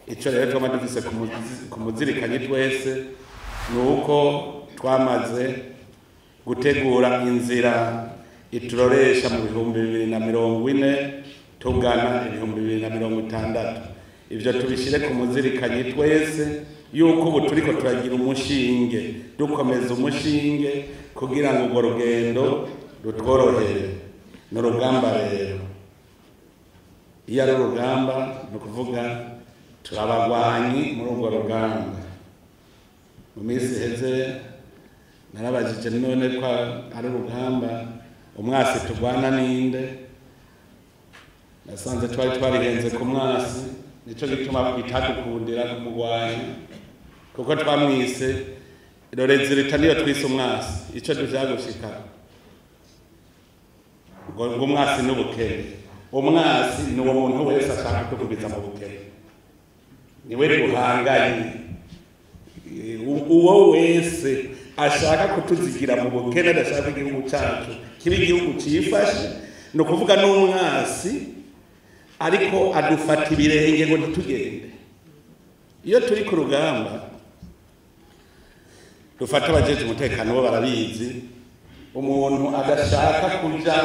Icyo rero twaba dufise ku muzirikanyi twese ni uko twamaze gutegura inzira ituroresha mu 2040 tugana 2060. Ivyo tubishire ku muzirikanyi twese yuko ubu turiko turagira umushinge, dukomeza umushinge kugira ngo urwo rugendo rutworohere. Ni urugamba rero, iyo ari urugamba ni ukuvuga turabagwanyi muri urwo rugamba. Mu minsi iheze narabajije none ko ari urugamba, umwasi turwana ninde? Nasanze twari twarihenze ku mwasi, nico gituma bitadukundira kumugwanya, kuko twamwise rorezirita niyo twise umwasi. Ico dushaka gushika ngo umwasi n'ubukene. Umwasi ni uwo muntu wese ashaka kutugubiza mu bukene, niwe duhanganye. Uwo wese ashaka kutuzigira mu bukene, adashaka igihugu cyacu kiba igihugu cifashe, ni ukuvuga n'umwasi, ariko adufata ibirenge ngo ntitugende. Iyo turi ku rugamba dufata abajeje umutekano bo barabizi, umuntu adashaka kuja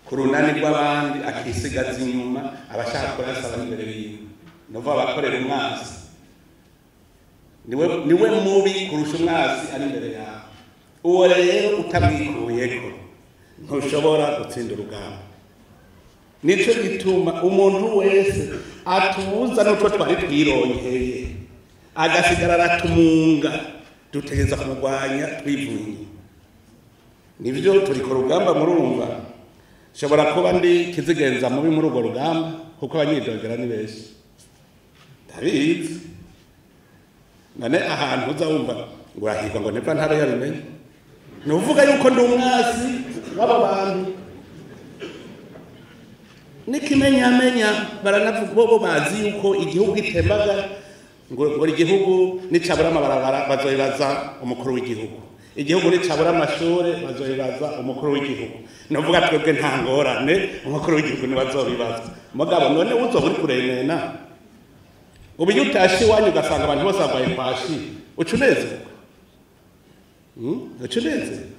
ku runani rw'abandi akisigaza inyuma, abashaka kurasa abari imbere yiwe, ni ukuvuga abakorera umwasi. Niwe mubi kurusha umwasi ari imbere yawe. Uwo rero utamwikuyeko ntushobora gutsinda urugamba. Nico gituma umuntu wese atubuza n'utwo twari twironkeye agasigara aratumunga, dutegereza kumurwanya twivunye. Nivyo turi ku rugamba, murumva nshobora kuba ndi kizigenza mubi muri urwo rugamba, kuko abanyidogera ni benshi, ndabizi. None ahantu uza wumva ngo urahirwa ngo neva ntare yabimenye, ni uvuga yuko ndi umwasi w'aba bantu. N'ikimenyamenya baranavuga bo bazi yuko igihugu gitembaga, ngo igihugu nicabura amabarabara bazobibaza umukuru w'igihugu, igihugu nicabura amashure bazobibaza umukuru w'igihugu. Nuvuga twebwe nta ngorane, umukuru w'igihugu niwe azobibaza. Mugabo none uzoba uri kuremena, ubu iyo utashe iwanyu ugasanga abantu bose bambaye kwashi, uca unezerwa? Uca unezerwa?